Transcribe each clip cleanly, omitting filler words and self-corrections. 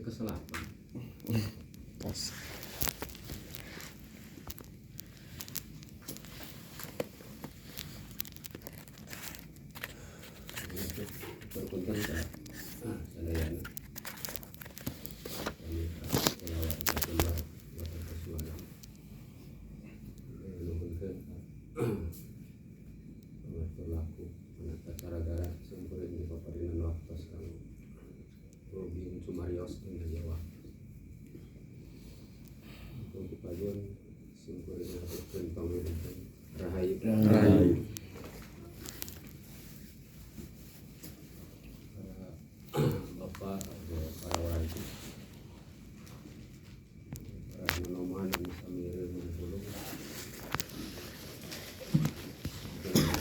Keselapan. Pas. Perpunten ka sadayana. Kami kulawarga Jembar Water Suara. Nuhunkeun pangatur laku panata cara-gara simkuring dipaparinan waktos kang Rubin Sumarios dina ieu waktu. Mumpung payun simkuring ngaturkeun pangwilujeng rahayu. Rahayu. Para bapak, para wargi, para nonoman anu sami ngumpulung.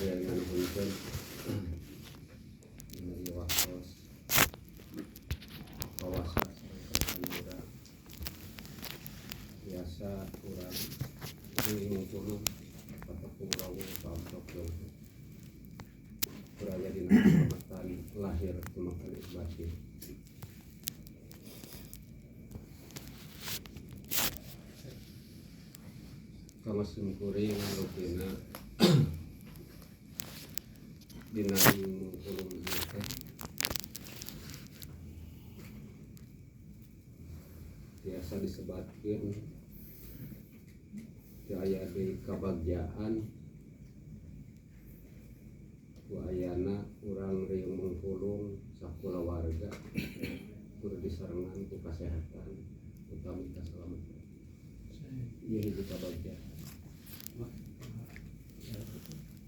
Nganuhunkeun dina ieu waktos kawasa sareng urang biasa urang ngumpulung patepung rawuh paamprok jongko kuraya dina keselamatan lahir tumakan batin. Kama simkuring rupina dina ngumpulung ieu teh biasa disebatkeun teu aya deui kabagjaan ku ayana urang riung mungkulung sakulawarga kudu disarengan ku kasehatan utami kasalamatan. Ieu hiji kabagjaan.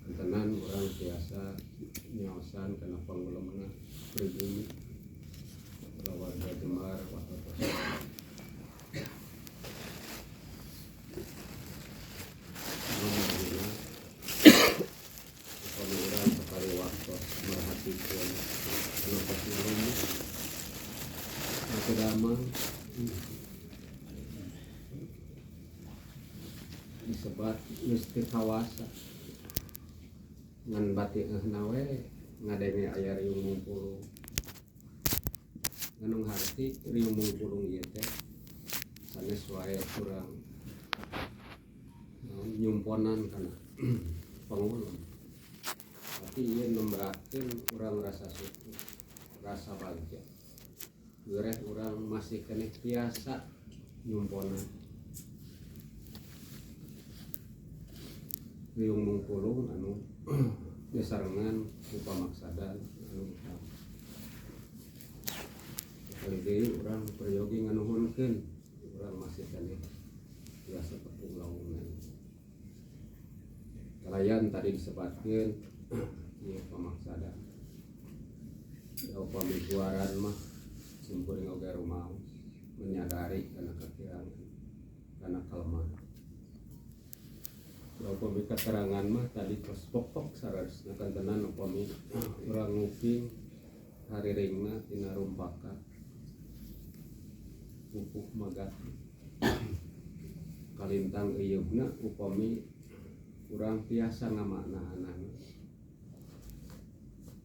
Kantenan urang tiasa nyaosan kana pangulemna pribumi kulawarga Jembar watos. Urang sekali waktu merhatikan anu ngalumut anu damang disebat geus teu kawasa ngan bati eunah we ngadenge aya riung mungpulung nganung harti riung mungpulung ieu teh sanes wae urang nyumponan kana pangulung. Tapi ieu nembrakeun urang rasa syukur, rasa bagja. Gereh urang masih keneh tiasa nyumponan. Riung mungpulung anu disarengan ku pamaksadan anu utama. Sekali deui urang peryogi nganuhunkeun urang masih keneh tiasa tepung lawungan. Kalayan tadi disebatkeun ieu pamaksada. Da upami guaran mah simkuring oge rumaos menyadari kana kakirangan, kana kalemahan. Da upami katerangan mah tadi tos pokok sararesna kantenan upami urang nguping hariringna tina rumpaka pupuh magat kalintang eyeubna upami urang tiasa ngamaknaanana.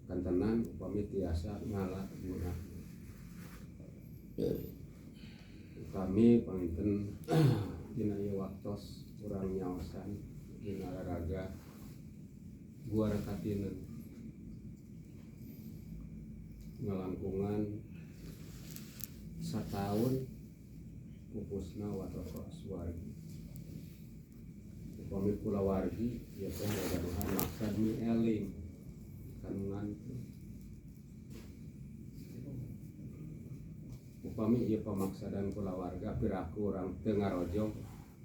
Kantenan upami tiasa ngala guna. Upami panginten dina ieu waktos urang nyaosan dina raraga guara katinen ngalangkungan sataun pupusna watoto suwargi. Upami kulawargi ieu teh gagaduhan maksad mieling kandungan. Upami ieu pamaksadan kulawarga piraku urang teu ngarojong,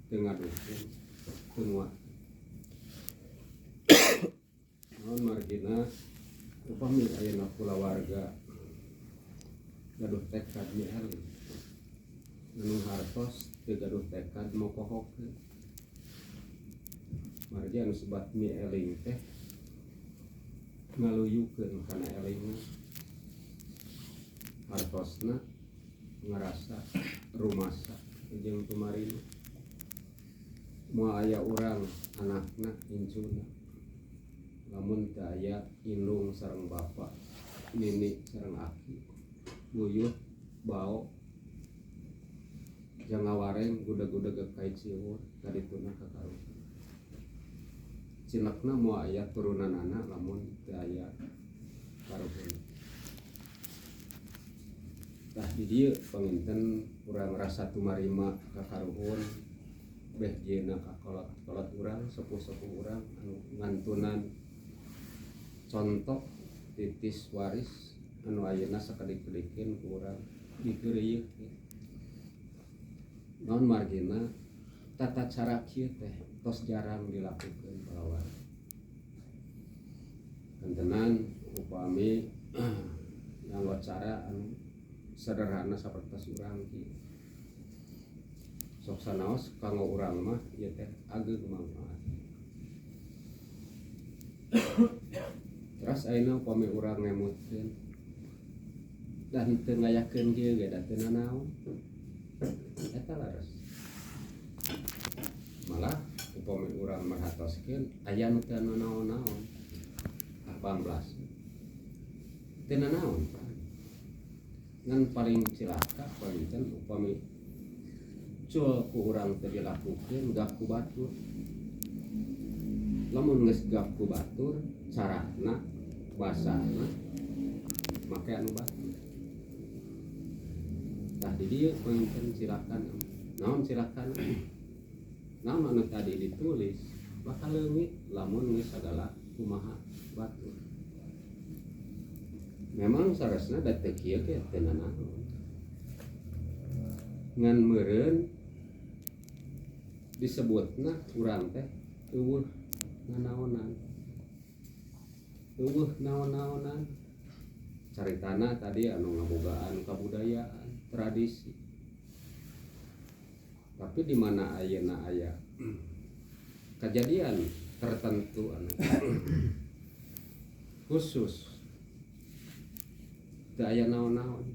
teu ngadukung, teu nguat. Naon margina upami ayeuna kulawarga gaduh tekad mieling anu hartos teu gaduh tekad mokohokeun. Margi anu sebat mieling teh ngaluyukeun kana elingna hartosna ngarasa rumasa jeung tumarina moal aya urang anakna incuna lamun teu aya indung sareng bapa nini sareng aki buyut bao Jang ngawareng gudag-gudag ka ciwur kadituna ka karuhun. Cinekna moal aya turunanana lamun teu aya karuhun. Tah di dieu panginten urang rasa tumarima ka karuhun beh jieuna ka kolot-kolot urang, sepuh-sepuh urang anu ngantunan contoh titis waris anu ayeuna sakedik-kedikeun ku urang dikeureuyeuk. Naon margina tata cara kieu teh tos jarang dilakukeun palawargi. Kantenan upami nganggo cara anu sederhana sapertos urang kieu. Sok sanaos kanggo urang mah ieu teh ageung mangfaat. Teras ayeuna upami urang ngemutkeun dan teu ngayakeun kieu ge da teu nanaon. Eta laras. Malah upami urang merhatoskeun aya nu teu nanaon-naon. 18. Teu nanaon. Ngan paling cilaka panginten upami cul ku urang teu dilakukeun gak ku batur. Lamun geus gak ku batur carana basana make anu batur. Tah di dieu panginten silakan. Naon silakan? Naon anu tadi ditulis bakal leungit lamun geus sagala kumaha batur. Memang saresna da teu kieu ge teu nanaon. Ngan meureun disebutna urang teh eueuh nanaonan. Eueuh naon-naonan. Caritana tadi anu ngabogaan kabudayaan, tradisi. Tapi di mana ayeuna aya kejadian tertentu anu khusus teu aya naon-naon,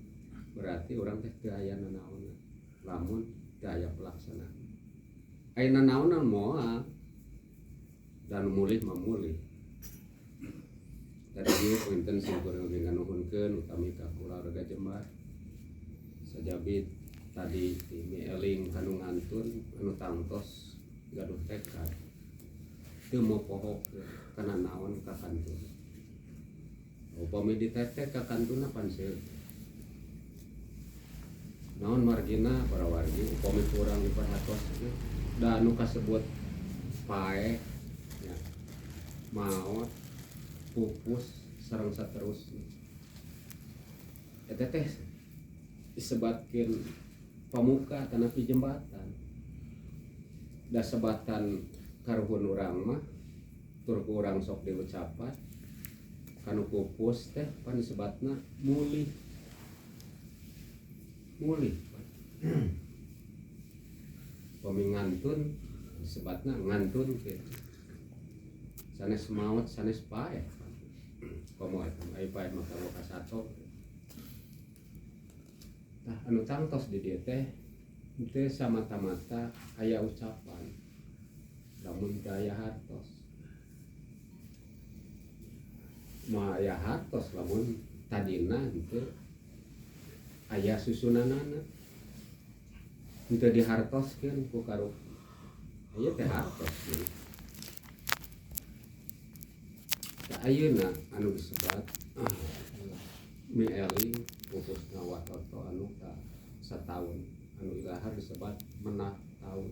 berarti urang teh teu aya nanaonan lamun teu aya pelaksanaan. Aya nanaonan moal dan mulih mamulih. Tadi ieu punten simkuring nganuhunkeun utami ka kulawarga Jembar. Sajabit tadi mi eling kanu ngantun anu tangtos gaduh tekad teu mopoho kana naon ka kantun. Upami ditetek ka kantuna pan seueur. Naon margina para wargi upami kurang diperhatoskeun da anu kasebut paeh nya maot pupus sareng saterusna. Eta teh disebatkeun pamuka tanapi jembatan. Da sebatan karuhun urang mah tur ku urang sok diucapan kanu pupus teh pan disebatna mulih. Mulih. Pami ngantun disebatna ngantun kitu. Sanes maot sanes paeh. Komo eta mah ai paeh mah kanggo kasato. Tah anu tangtos di dieu teh teu samata-mata aya ucapan lamun teu aya hartos. Moal aya hartos lamun tadina henteu aya susunanana. Henteu dihartoskeun ku karuhun. Aya teh hartos. Tah ayeuna anu disebat mi eling pupusna watoto anu ka sataun anu ilahar disebat menah taun.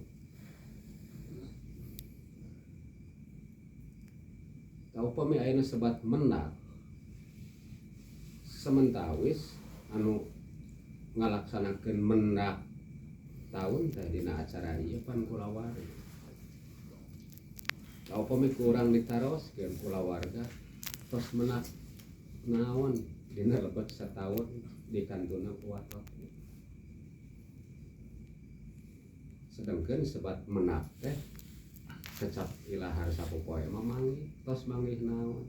Tah upami ayeuna sebat menak sementawis anu ngalaksanakeun menak taun teh dina acara ieu pan kulawarga. Tah upami ku urang ditaroskeun kulawarga tos menak naon dina lebet sataun di kantuna ku watoto. Sedengkeun sebat menak teh kecap ilahar sapopoe mah manggih tos manggih naon.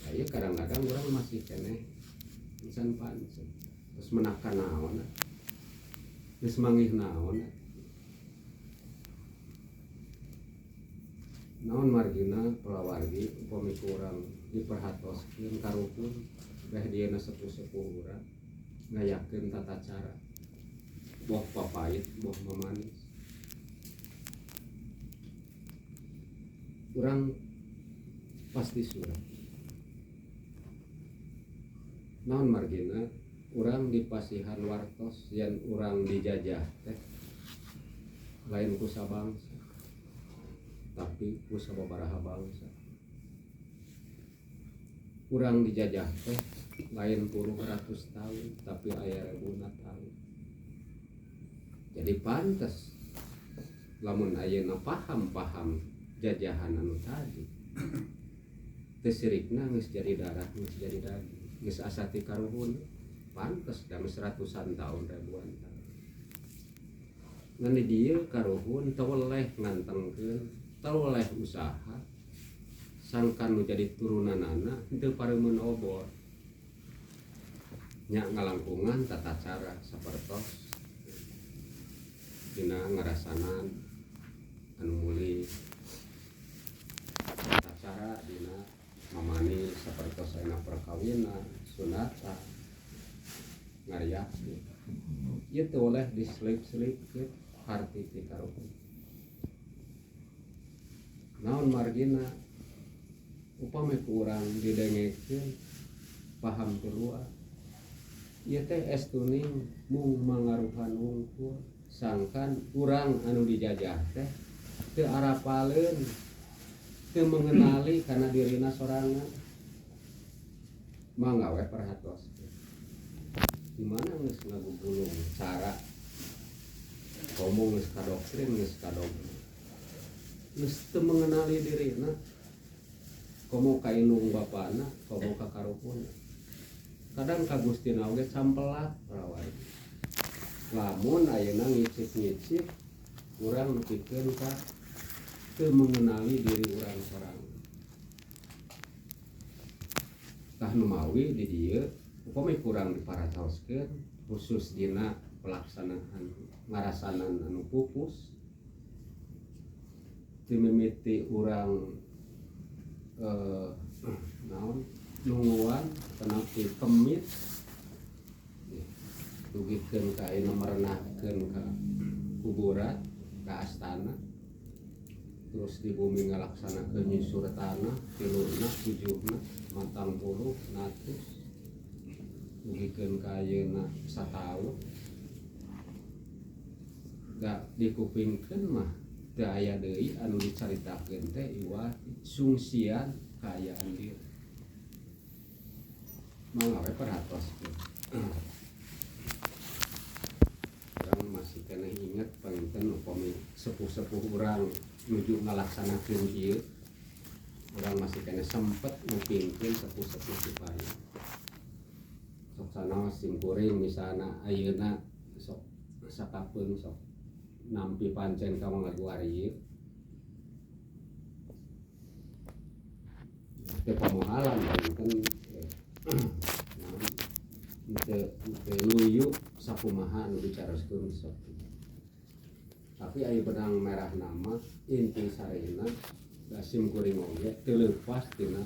Tah ieu kadang-kadang urang masih keneh encan pancen. Tos menakan naon geus manggih naon. Naon margina palawargi upami ku urang diperhatoskeun karuhun beh dieuna sepuh-sepuh urang ngayakeun tata cara. Boh papait, boh mamanis. Urang pasti surat. Naon margina urang dipasihan wartos yen urang dijajah teh lain ku sabangsa tapi ku sababaraha bangsa. Urang dijajah teh lain puluh ratus tahun tapi aya ribuan tahun. Jadi pantes lamun ayeuna paham-paham jajahan anu tadi teu sirikna geus jadi darah, geus jadi daging, geus asa ti karuhun. Pantes da geus ratusan tahun, ribuan tahun. Ngan di dieu karuhun teu weleh ngantengkeun, teu weleh usaha sangkan nu jadi turunanana teu pareumeun obor. Nya ngalangkungan tata cara sapertos dina ngarasanan anu muli, tata cara dina mamani sapertos ayeuna perkawinan, sunatan, ngariak. Ieu teu oleh diselip-selipkeun harti ti karuhun. Naon margina upami ku urang didengekeun paham keluar ieu teh estuning mung mangaruhan wungkul sangkan urang anu dijajah teh teu arapaleun, teu mengenali kana dirina sorangan. Mangga we perhatos di mana geus ngagugulung cara komo geus kadoktrin, geus kadogma, geus teu mengenali dirina komo ka indung bapana, komo ka karuhunna. Kadang ka Gustina oge sampelak parawargi. Lamun ayeuna ngicip-ngicip urang nepikeun ka teu mengenali diri urang sorangan. Tah nu mawi di dieu upami kurang diparataoskeun khusus dina pelaksanaan ngarasanan anu pupus ti mimiti urang naon nungguan tanapi kemit dugikeun ka ayeuna merenahkeun ka kuburan ka astana terus di bumi ngalaksanakeun nyusur tanah tiluna tujuhna matang puluh natus dugikeun ka ayeuna sataun da dikupingkeun mah teu aya deui anu dicaritakeun teh iwat sungsian kaayaan diri. Mangga we perhatoskeun. Urang masih keneh inget panginten upami sepuh-sepuh urang nuju ngalaksanakeun ieu, urang masih keneh sempet ngupingkeun sepuh-sepuh supaya sok sanaos simkuring misalna ayeuna sok sakapeung sok nampi pancen ka mangaguar ieu teu pamohalan panginten teu luyu sakumaha nu dicaroskeun sok. Tapi aya benang merah nama inti sarina da simkuring oge teu leupas tina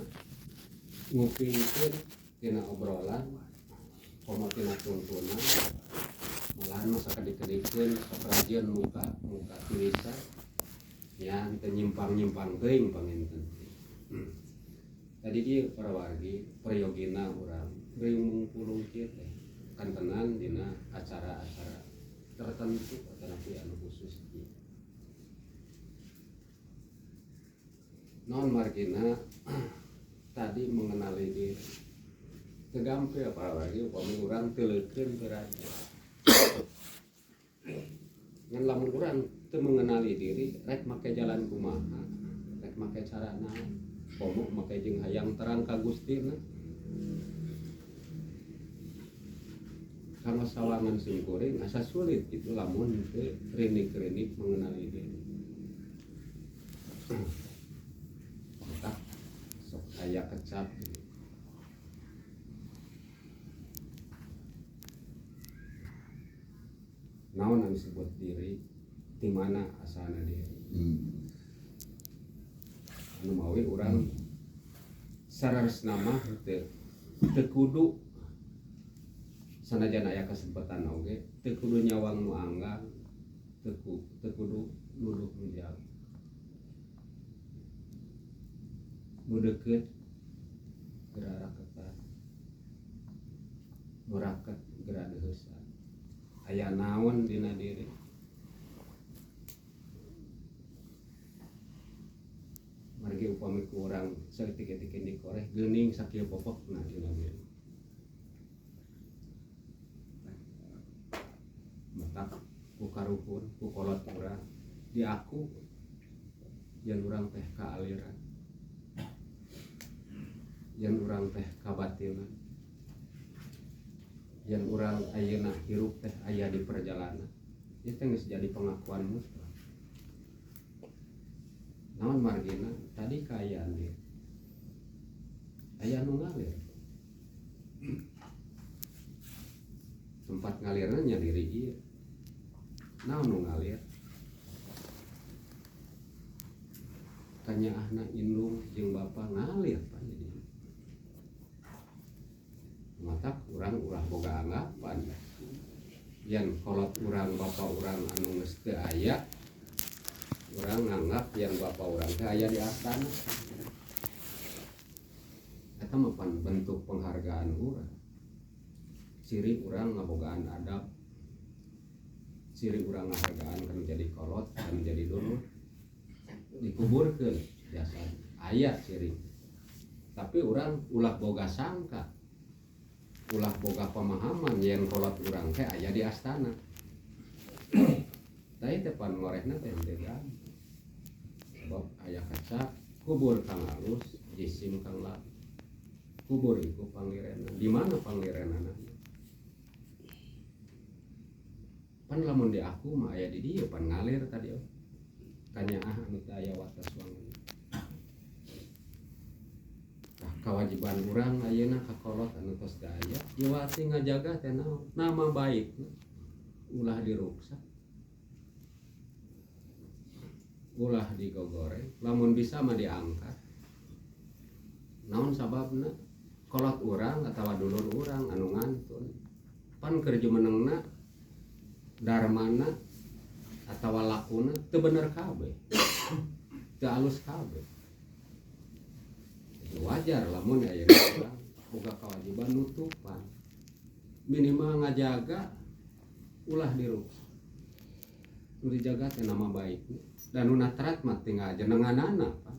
ngupingkeun tina obrolan komo tina tuntunan malahan masa kedik-kedikeun sok rajin muka tulisan ya teu nyimpang-nyimpang teuing panginten. Tadi dia para wargi prayogina urang riung pulung kieu teh kantenan dina acara-acara tertentu atanapi anu khusus ieu. Naon margina tadi mengenali diri teu gampil para wargi upami urang teu leukeun teu raja. Ngan lamun urang teu mengenali diri rek make jalan kumaha, rek make cara naon, komo make jeung hayang terang ka Gustina. Kanggo sawangan simkuring asa sulit gitu lamun teu rinik-rinik mengenali diri. Entah sok aya kecap. Naon anu disebut diri, di mana asalna diri. Anu mawi urang sararesna mah teu kudu Sanajan aya kesempatan oge teu kudu nyawang nu anggang, teu kudu nuduh nu jauh. Nu deukeut geura raketan, nu raket geura deuheusan. Aya naon dina diri? Margi upami ku urang saeutik-eutik dikoreh geuning sakieu popokna dina diri. Matak ku karuhun ku kolot urang diaku yen urang teh kaaliran, yen urang teh kabatinan, yen urang ayeuna hirup teh aya di perjalanan. Ieu teh geus jadi pengakuan mutlak. Naon margina tadi kaayaan dia aya nu ngalir, tempat ngalirna nya diri ieu. Naon nu ngalir? Kanyaahna indung jeung bapa ngalir pan jadi. Matak urang ulah boga anggapan yen kolot urang bapa urang anu geus teu aya, urang nganggap yen bapa urang teh aya di astana. Eta mah pan bentuk penghargaan urang. Ciri urang ngabogaan adab, ciri urang ngahargaan kan jadi kolot, kan jadi dulur, dikuburkeun jasad aya ciri. Tapi urang ulah boga sangka, ulah boga pemahaman yen kolot urang teh aya di astana. Tah teh pan ngorehna teh henteu gampang. Sebab aya kaca kubur kang alus, jisim kang lalu. Kubur iku panglirena. Di mana panglirenana? Pan lamun di aku mah aya di dieu pan ngalir tadi oh. Kanyaah anu teu aya wates wangun. Tah kewajiban urang ayeuna ka kolot anu tos teu aya, iwati ngajaga teh naon? Nama baik ulah diruksak, ulah digogoreng, lamun bisa mah diangkat. Naon sababna? Kolot urang atawa dulur urang anu ngantun pan keur jumenengna darmana atawa lakuna teu bener kabeh, teu alus kabeh. Wajar lamun aya urang boga kewajiban nutupan, minimal ngajaga ulah diruksak. Nu dijaga teh nama baik dan nu natrat mah tinggal jenenganana pan.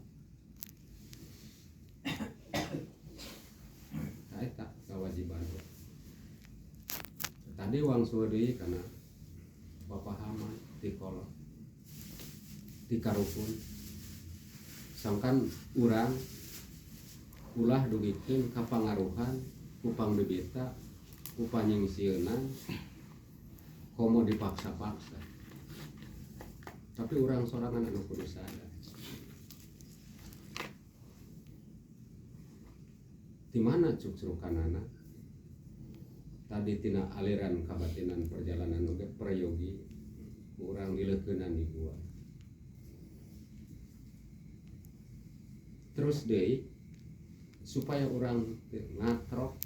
Tah eta kewajiban. Tadi wangsul deui kana papahaman ti kolot ti karuhun, sangkan urang ulah dugikeun kapangaruhan ku pangbibita ku panyingsieunan komo dipaksa-paksa. Tapi urang sorangan anu kudu sadar. Di mana cukcrukanana? Tadi tina aliran kabatinan perjalanan oge prayogi urang dileukeunnan di gua. Terus deui supaya urang teu ngatrok,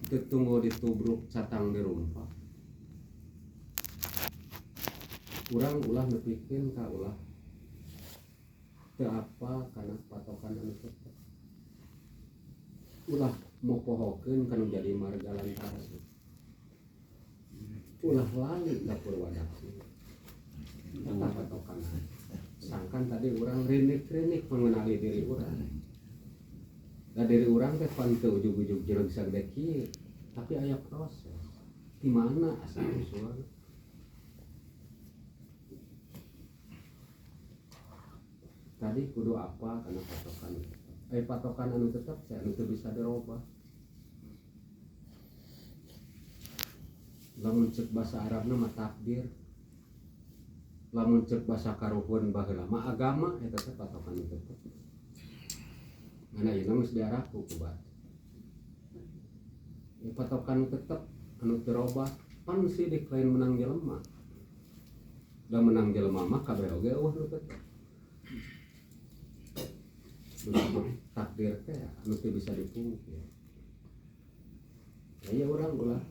teu tunggu ditubruk catang dirumpak. Urang ulah nepikeun ka ulah teu apa kana patokan anu tetep. Ulah mopohokeun kana jadi marga lantaran. Ulah lali ka purwadaksina. Eta patokan. Sangkan tadi urang rinik-rinik mengenali diri urang. Da diri urang teh pan teu ujug-ujug jelek sagede kieu, tapi aya proses. Di mana asal usulna? Tadi kudu apa karena patokan. Patokan anu tetep teh anu teu bisa dirobah. Lamun ceuk bahasa Arabna mah takdir. Lamun ceuk bahasa karuhun baheula mah agama eta teh patokan anu tetep. Mana ieu geus diaraku ku batur. Patokan tetep anu teu robah pan sidik lain menang jelema. Da menang jelema mah kabeh oge eueuh nu tetep. Disebut takdir teh anu teu bisa dipungkir. Ya urang ulah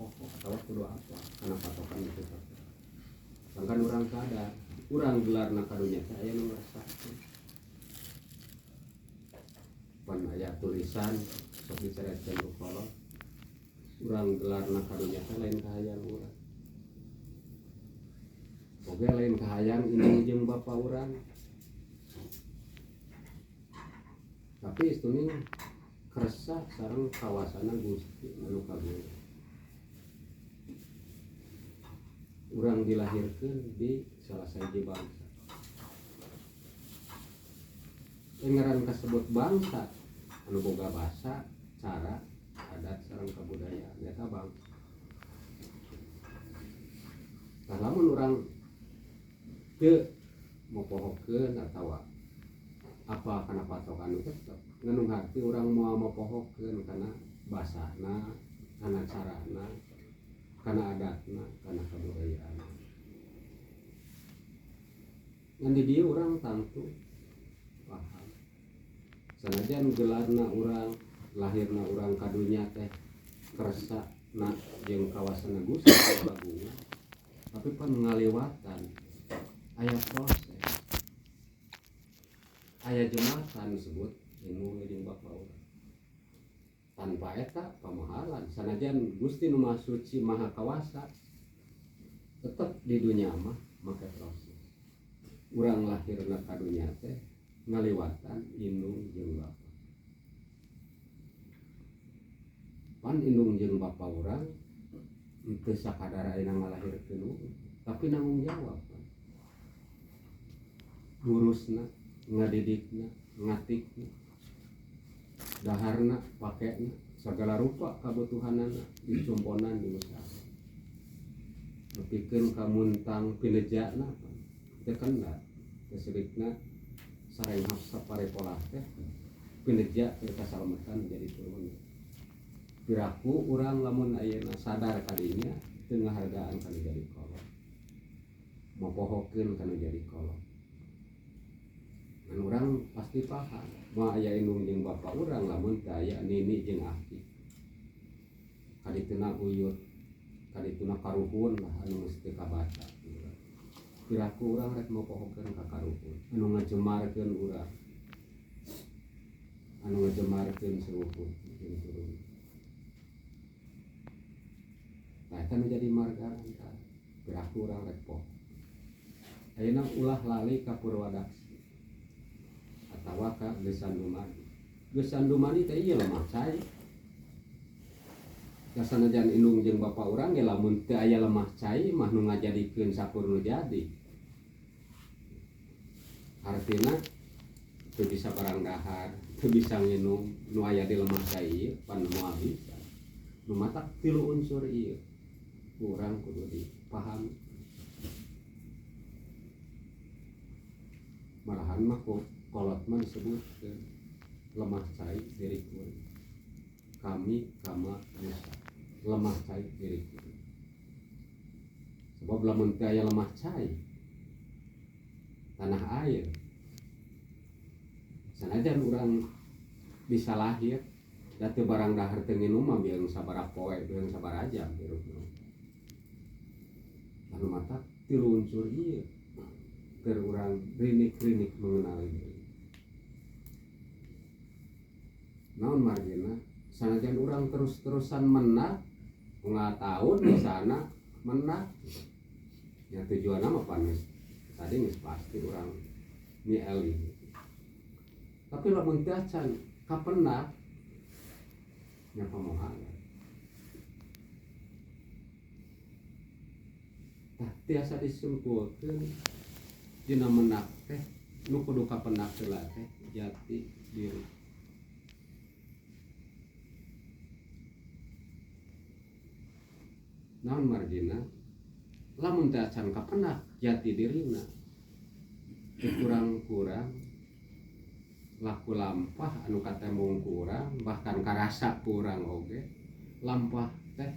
pokok atawa kudu apa kana patokan itu teh. Sangkan urang sadar, urang gelarna ka dunya teh aya nu ngerasakeun. Pan aya tulisan sok dicaretkeun ku kolot. Urang gelarna ka dunya teh lain kahayang urang. Oge lain kahayang indung jeung bapa urang. Tapi istuning kersa sareng kawasana Gusti anu kagungan. Urang dilahirkeun di salah sahiji bangsa. Ngaran kasebut bangsa anu boga basa, cara, adat sareng kabudayaan eta bangsa. Tah lamun urang teu mopohokeun atawa apa kana patokan nu tetep nganung harti urang moal mopohokeun kana basana, kana carana, kana adatna, kana kabudayaanna. Ngan di dieu urang tangtu paham. Sanajan gelarna urang, lahirna urang ka dunya teh kersana jeung kawasana Gusti kagungan, tapi pan ngaliwatan aya proses. Aya jembatan disebut indung jeung bapa urang. Tanpa eta pamahalan sanajan Gusti nu Maha Suci Maha Kawasa tetep di dunya mah make proses. Urang lahirna ka dunya teh ngaliwatan indung jeung bapa. Pan indung jeung bapa urang teu sakadar ayeuna ngalahirkeun urang, tapi nanggung jawab pan. Ngurusna, ngadidikna, ngatikna, daharna, pakena, segala rupa kabutuhanana dicumponan di usaha. Nepikeun ka muntang pinejana teu kena, teu sedikna sareng saparepolah teh pineja teu kasalametan jadi turun. Piraku urang lamun ayeuna sadar kadinya teu ngahargaan kana jadi kolot. Mopohokeun kana jadi kolot. Ngan urang pasti paham moal aya indung jeung bapa urang lamun teu aya nini jeung aki. Kadituna uyut, kadituna karuhun lah anu geus teu kabaca. Piraku urang rek mopohokeun ka karuhun anu ngajemarkeun urang, anu ngajemarkeun seluruh jeung turun. Tah eta nu jadi marga antara piraku urang rek poho. Ayeuna ulah lali ka Purwadaksi atawa ka Gesan Dumadi. Gesan Dumadi teh ieu lemah cai. Da sanajan indung jeung bapa urang ge lamun teu aya lemah cai mah nu ngajadikeun sakur nu jadi. Artina teu bisa barang dahar, teu bisa nginum nu aya di lemah cai ieu pan moal bisa. Nu matak tilu unsur ieu urang kudu dipahami. Malahan mah kolot mah disebutkeun lemah cai diri kuring. Kami kama Musa lemah cai diri kuring. Sebab lamun teu aya lemah cai tanah air sanajan urang bisa lahir da teu barang dahar teu nginum mah biang sabaraha poe, biang sabaraha jam hirupna. Anu matak tilu unsur ieu keur urang rinik-rinik mengenali diri. Naon margina sanajan urang terus-terusan menak unggal tahun di sana menak ya tujuanna mah pan geus tadi geus pasti urang mieli. Tapi lamun teu acan kapenak nya pamohalan. Tah tiasa disimpulkeun dina menak teh nu kudu kapenak heula teh jati diri. Naon margina lamun teu acan kapenak jati dirina teu kurang-kurang laku lampah anu katembong kurang bahkan karasa kurang oge lampah teh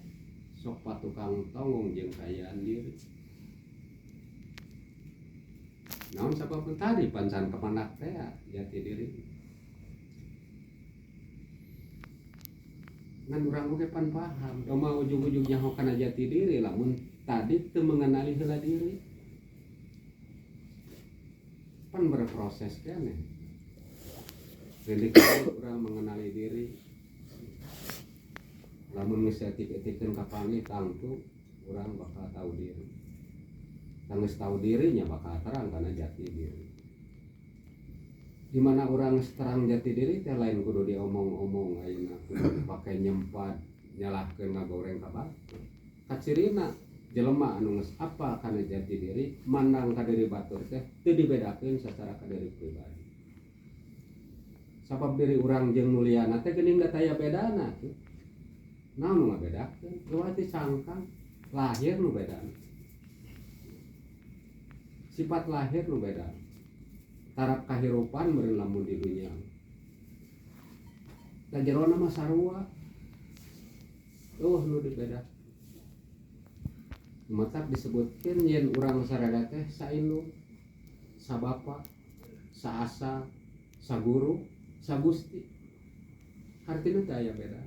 sok patukang tonggong jeung kaayaan diri. Naon sababna tadi pancan kapenak teh jati diri. Ngan urang oge pan paham, da ujug-ujug nyaho kana jati diri lamun tadi teu mengenali heula diri. Pan berproses keneh. Jadi urang mengenali diri. Lamun geus etik-etikeun kapanggih tangtu urang bakal tahu diri. Tanggeus tahu dirinya bakal terang kana jati diri. Di mana urang terang jati diri teh lain kudu diomong-omong ayeuna kudu dipake nyempat nyalahkeun ngagoreng ka batur. Kacirina jelema anu geus apal kana jati diri mandang ka diri batur teh teu dibedakeun sacara ka diri pribadi. Sabab diri urang jeung nu liana teh geuning da taya bedana tuh. Naon nu ngabedakeun? Leuwih cangkang lahir nu bedana. Sifat lahir nu beda. Taraf kahirupan meureun lamun di dunya. Da jerona mah sarua. Eueuh nu dibeda. Matak disebutkeun yen urang sarada teh saindung, sabapa, saasa, saguru, sagusti. Hartina teh aya beda.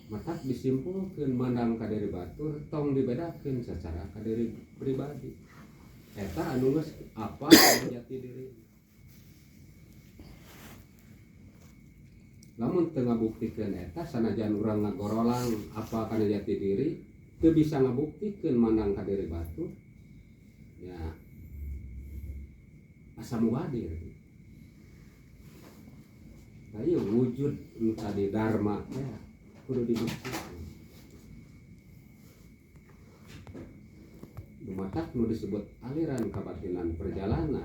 Matak disimpulkeun mandang ka diri batur tong dibedakeun sacara ka diri pribadi. Eta anu geus apa jati diri. Lamun teu ngabuktikeun eta sanajan urang ngagorolang apa kana jati diri teu bisa ngabuktikeun mandang ka diri batur ya asa mubadir. Nah, ieu wujud nu tadi dharma teh kudu dibuktikan. Matak nu disebut aliran kabatinan perjalanan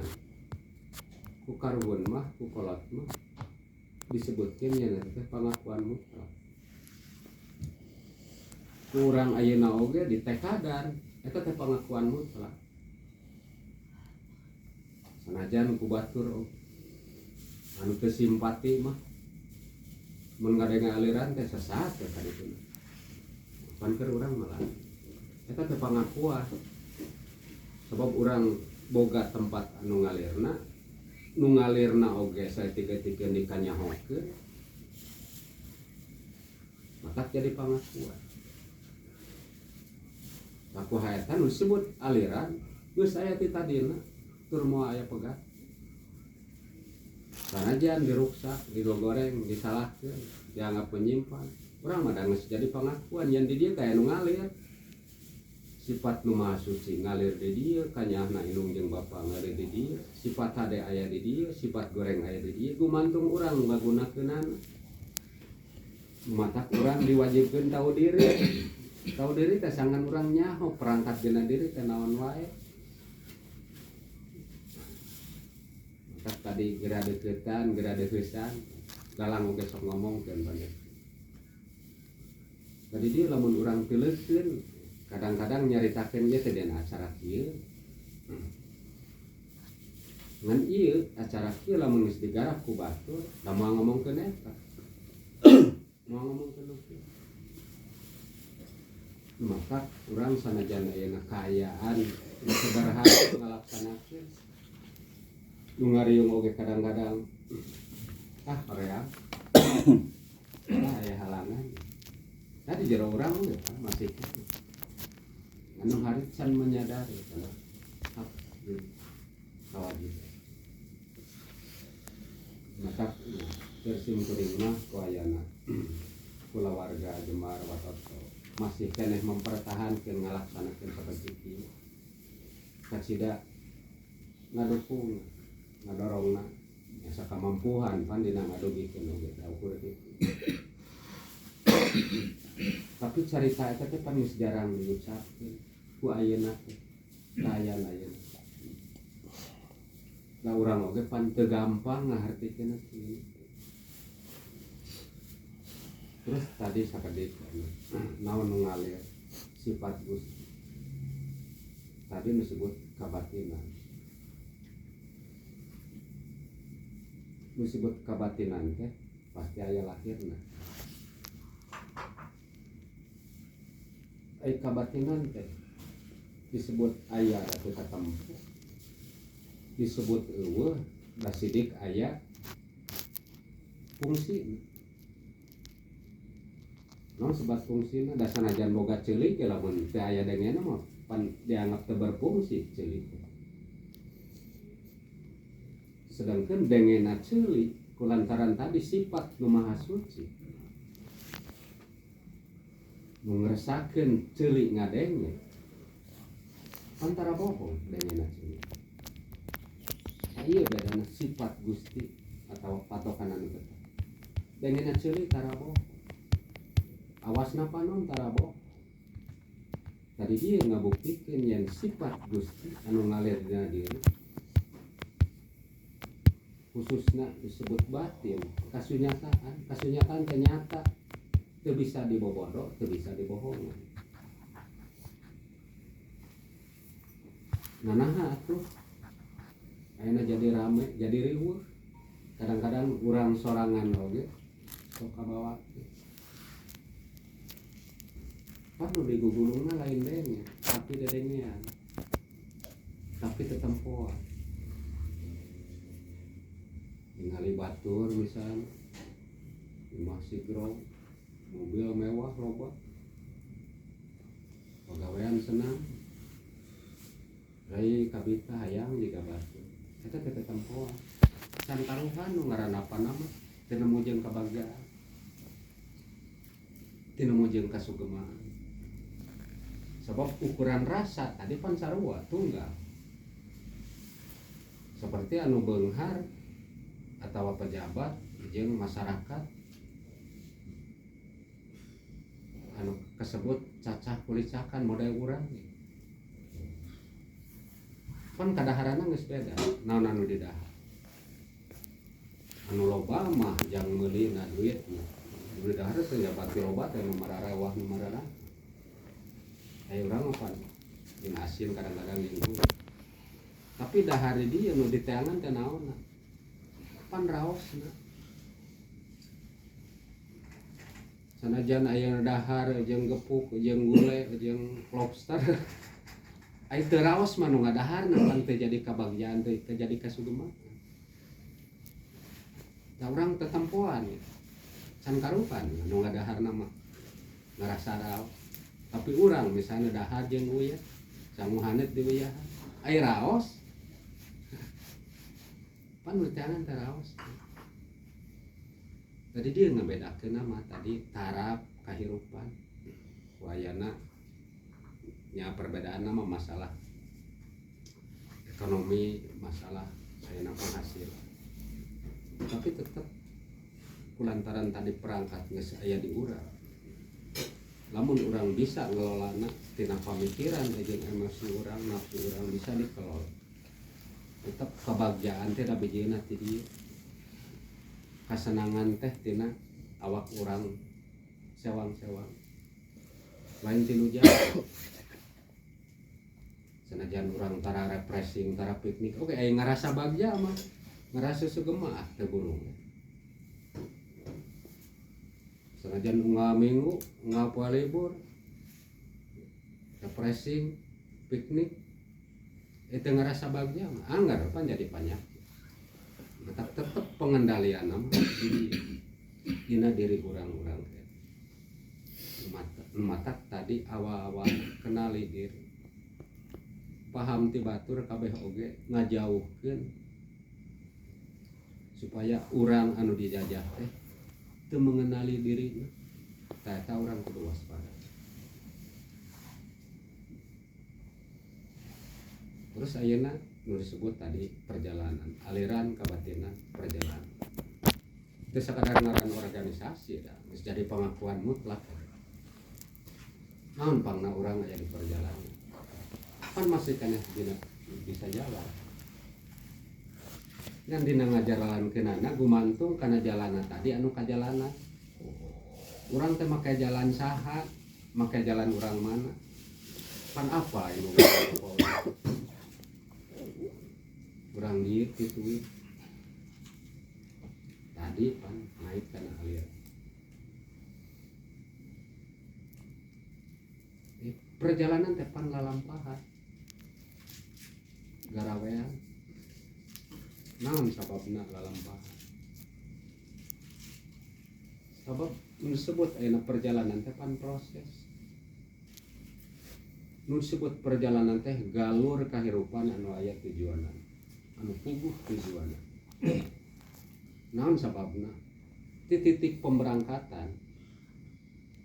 ku karuhun mah ku kolot mah disebutkeun nya teh pangakuan mutlak. Ku urang ayeuna oge ditekadan eta teh pangakuan mutlak. Sanajan ku batur oge anu teu simpati mah mun ngadenge aliran teh sesat teh kadituna. Pan keur urang malah eta teh pangakuan. Sebab urang boga tempat anu ngalirna, nu ngalirna oge saeutik-eutikeun dikanyahokeun, matak jadi pangakuan. Laku hayatan nu disebut aliran geus aya ti tadina tur moal aya pegat. Sanajan diruksak, digogoreng, disalahkeun, dianggap menyimpang, urang mah da geus jadi pangakuan yen di dieu teh anu ngalir. Sifat nu maha suci ngalir di dieu, kanyahna indung jeung bapa ngalir di dieu, sifat hade aya di dieu, sifat goreng aya di dieu, gumantung urang ngagunakeunana. Matak urang diwajibkeun tahu diri. Tahu diri teh sangan urang nyaho perangkat dina diri teh naon wae. Matak tadi geura deuketan, geura deuheusan, galang oge sok ngomongkeun banyak. Tadi dieu lamun urang tileukeun kadang-kadang nyaritakeun ieu teh dina acara kieu. Ngan ieu acara kieu lamun geus digarap ku batur, da moal ngomongkeun eta. Moal ngomongkeun nu kieu. Maka urang sanajan ayeuna kaayaan nu sederhana ngalaksanakeun. Nu ngariung oge kadang-kadang ah hoream. Ah aya halangan. Tadi jero urang oge masih kieu. Anu hari can menyadari karena hak kewajiban. Maka tersim kuring mah ku ayana kulawarga Jembar Watoto masih keneh mempertahankan ngalaksanakeun saperti kieu. Kacida ngadukung ngadorongna nya sakamampuhan pan dina ngadugikeun oge da ukur kitu. Tapi carita eta teh pan geus jarang diucapkeun ku ayeuna teh kaayaan ayeuna. Da urang oge pan teu gampang ngahartikeun kieu. Terus tadi sakedik naon nu ngalir sifat Gusti. Tadi disebut kabatinan. Disebut kabatinan teh pasti aya lahirna. Ai kabatinan teh disebut aya teu katempuh. Disebut eueuh da sidik aya fungsi. Naon sebat fungsina da sanajan boga ceuli ge lamun teu aya dengena mah pan dianggap teu berfungsi ceuli. Sedangkan dengena ceuli kulantaran tadi sifat nu maha suci. Nu ngresakeun ceuli ngadenge. Antara bohong dengena ceuli. Ieu bedana sifat Gusti atau patokan anu tetep. Dengena ceuli tara bohong. Awasna panon tara bohong. Tadi dia ngabuktikeun yen sifat Gusti anu ngalir dina diri khususna disebut batin, kasunyataan, kasunyataan teh nyata, teu bisa dibobodo, teu bisa dibohongan. Nah, naha atuh ayeuna jadi rame, jadi riweuh. Kadang-kadang urang sorangan oge sok kabawa. Pan nu digugulungna lain denge, tapi dedengean. Tapi tetempoan. Ningali batur misalnya, imah sigrong, mobil mewah loba. Pagawean senang. Rai kabita hayang jiga batur. Eta teh tetempoan. Can karuhan nu ngaranna nama teu nemu jeung kabagjaan. Teu nemu jeung kasugemaan. Sebab ukuran rasa tadi pan sarua tunggal. Seperti anu beunghar atawa pejabat jeung masyarakat anu kesebut cacah kulicakan model urang. Pan kadaharana geus beda, naon anu didahar. Anu loba mah jang meulina duit. Nu didahar teh pejabat loba teh nu mararewah nu mararah. Aya urang mah pan jeung asin kadang-kadang jeung gula. Tapi dahar di dieu nu diteangan teh naonna? Pan raosna. Sanajan aya dahar jeung gepuk jeung gule jeung lobster. Ai teu raos mah nu ngadaharna pan teu jadi kabagjaan teu jadi kasugeman. Da urang tetempoan can karupan nu ngadaharna mah ngarasa raos. Tapi urang misalnya dahar jeung uyah, sangu hanet di uyah, ai raos. Pan ucanan teh raos. Tadi dia ngebedakeun nama tadi taraf kahirupan. Wayana nya perbedaan nama masalah ekonomi, masalah ayeuna penghasilan. Tapi tetep kulantaran tadi perangkat geus aya di urang. Lamun urang bisa ngelolana tina pamikiran jeung emosi urang, nafsu urang bisa dikelola. Tetep kebagjaan teh da bijieuna ti dieu. Kasenangan teh tina awak urang sewang-sewang. Lain ti nu jauh. Sanajan urang tara refreshing, tara piknik, oke aya ngarasa bagja mah, ngarasa sugema ah teu burung. Sanajan unggal minggu, unggal poe libur, refreshing, piknik, itu ngerasa bagja mah, anggar pan jadi panyakit. Tetap tetep pengendalian mah di dina diri urang-urang teh. Matak tadi awal-awal kenali diri. Paham ti batur kabeh oge ngajauhkeun supaya urang anu dijajah teh teu mengenali dirina. Tah eta urang kudu waspada. Terus ayeuna nu disebut tadi perjalanan, aliran kebatinan perjalanan. Teu sakadar ngaran organisasi da, geus jadi pengakuan mutlak. Naon pangna urang aya di perjalanan? Pan masih keneh dina bisa jalan. Ngan dina ngajalankeunnana gumantung kana jalana tadi anu kajalana. Urang teh make jalan saha, make jalan urang mana? Pan apa anu urang dieu kitu we. Tadi pan naik kana aliran. Perjalanan teh pan lalampahan. Garawean. Naon sababna lalampahan? Sabab nu disebut ayeuna perjalanan teh pan proses. Nu disebut perjalanan teh galur kahirupan anu aya tujuanna, anu puguh tujuanna. Naon sababna? Ti titik pemberangkatan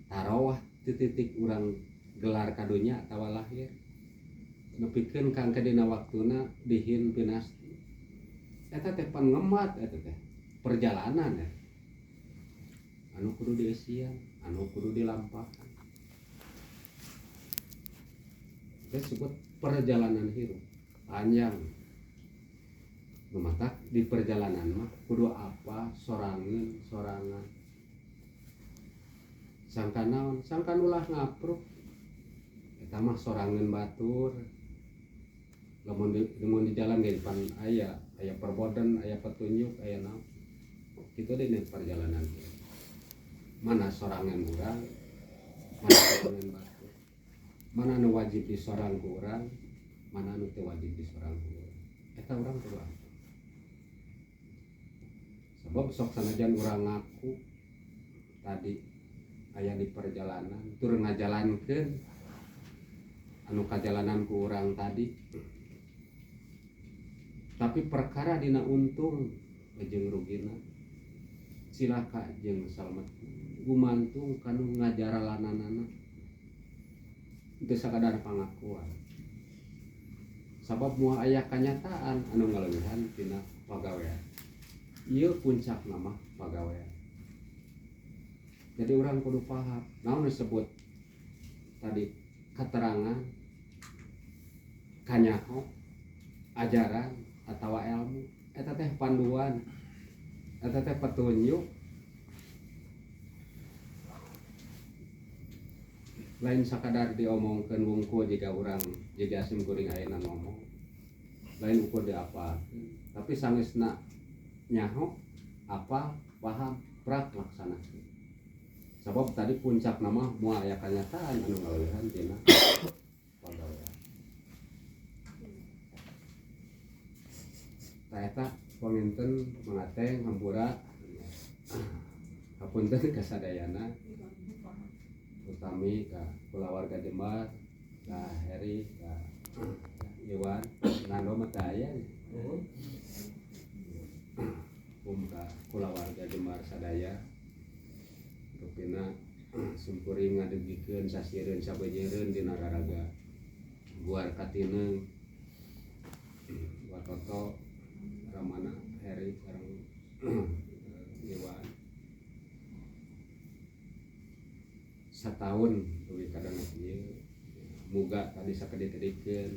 tarawah ti titik urang gelar kadunya atawa lahir nepikeun ka engke dina waktuna dihin pinasti. Eta teh pangemat eta teh perjalanan ya. Anu kudu dieusian, anu kudu dilampahan. Itu disebut perjalanan hirup panjang. Nu matak di perjalanan mah kudu apa sorangan sorangan. Sangka naon? Sangka ulah ngapruk. Eta mah sorangan batur. Lamun di jalan ge pan aya perboden, aya petunjuk, aya naon. Kitu deh perjalanan. Mana sorangan urang, mana sorangan batur. Mana nu wajib disorang ku urang, mana nu teu wajib disorang ku urang. Eta urang kudu apa? Sebab sok sanajan urang ngaku tadi aya di perjalanan, tur ngajalankeun anu kajalanan ku urang tadi. Tapi perkara dina untung jeung rugina cilaka jeung salamet gumantung kanu ngajaralananana teu sakadar pangakuan. Sabab moal aya kanyataan anu ngaleuwihan tina pagawean. Ieu puncakna mah pagawean. Jadi urang kudu paham naon disebut tadi keterangan, kanyaho, ajaran atawa ilmu. Eta teh panduan, eta teh petunjuk. Lain sakadar diomongkeun wungkul jika urang jiga sim kuring ayeuna ngomong. Lain ukur diapakeun, tapi sangesna nyaho apa paham prak laksanakeun. Sabab tadi puncak nama moal aya kanyataan anu ngaleuwihan tina pagawean. Tah eta panginten mangateng hampura hapunten kasadayana utami ka kulawarga Jembar, ka Heri, ka Iwan, Nando mah teu aya. Ka kulawarga Jembar sadaya rupina simkuring ngadegikeun sasireun sabeunyereun dina raraga guar katineung Watoto Ramana Heri sareng Iwan satahun dugi kadang ieu muga tadi sakedik-kedikeun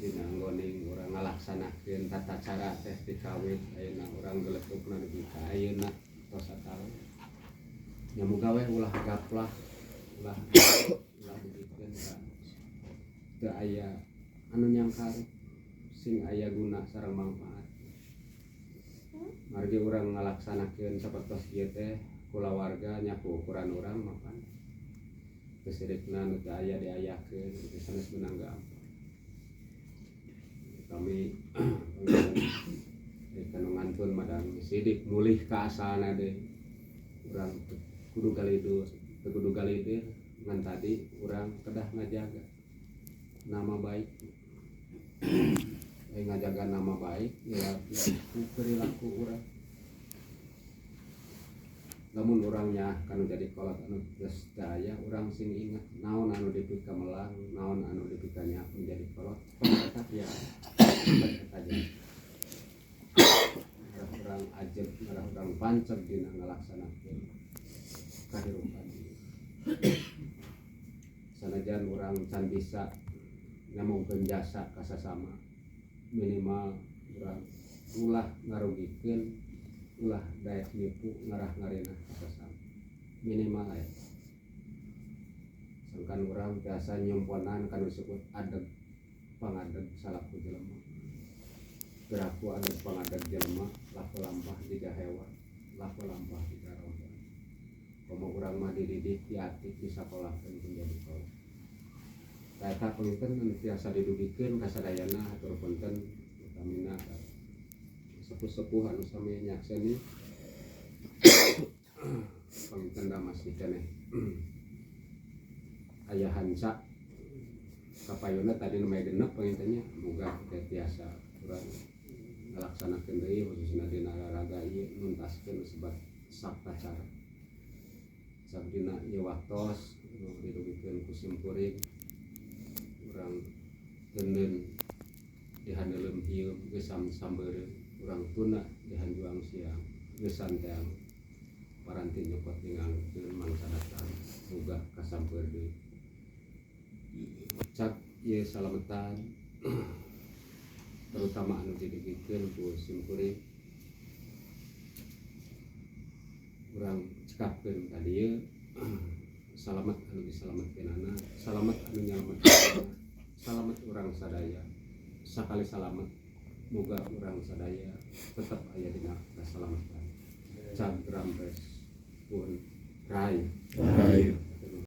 dina nggoning urang ngalaksanakeun tata cara teh dikawit ayeuna urang geletukna dugi ka ayeuna tos satahun nya muga we ulah gaplah ulah dugikeun ka teu aya anu nyangkar sing aya guna sareng mangfaat margi urang ngalaksanakeun sapertos ieu teh kulawarga nya ku ukuran urang mapan kesirikna nu teu aya diayakeun itu sanes meunang gampang. Kami kanu ngantun madang sidik mulih ka asalna deui urang kudu galidur teu kudu galidir ngan tadi urang kedah ngajaga nama baik. Ngajaga nama baik ya ku perilaku urang. Lamun urangnya kanu jadi kolot anu geus teu aya urang sing inget naon anu dipika melang naon anu dipikanya menjadi kolot eta ya eta jadi urang ajeg urang panceg dina ngalaksanakeun kahirupan sanajan urang can bisa nyambungkeun jasa ka sasama minimal urang ulah ngarugikeun ulah daek nipu ngarah ngarinah kasasama minimal aya sangkan urang biasa nyumponan kanu disebut adeg pangadeg salaku jelema geraku adeg pangadeg jelema laku lampah jiga hewan laku lampah jiga roda komo urang mah dididik diatik disakolahkeun menjadi kolot tah eta panginten anu tiasa didugikeun kasadayana hatur punten utamina sepuh-sepuh anu sami nyakseni Panginten da masih keneh aya hanca kapayuna tadi nu genep panginten nya. Muga teh tiasa urang ngalaksanakeun deui, khususna dina raraga ieu nuntaskeun sebat sapta cara. Sabdina ieu waktos nu didugikeun ku simkuring, urang teundeun di handeuleum hieum geus sambeureuh, urang tunda di hanjuang siang geusan teang paranti nyokot ninggalkeun mangsa datang. Muga kasampeur deui. Cak ieu salametan, terutama anu didugikeun ku simkuring, urang cekapkeun ka dieu. Salamet anu disalametkeunana, salamet anu nyalametkeunana, salamet urang sadaya. Sakali salamet, muga urang sadaya tetep aya dina kasalamatan. Cag rampes pun rai. Rai.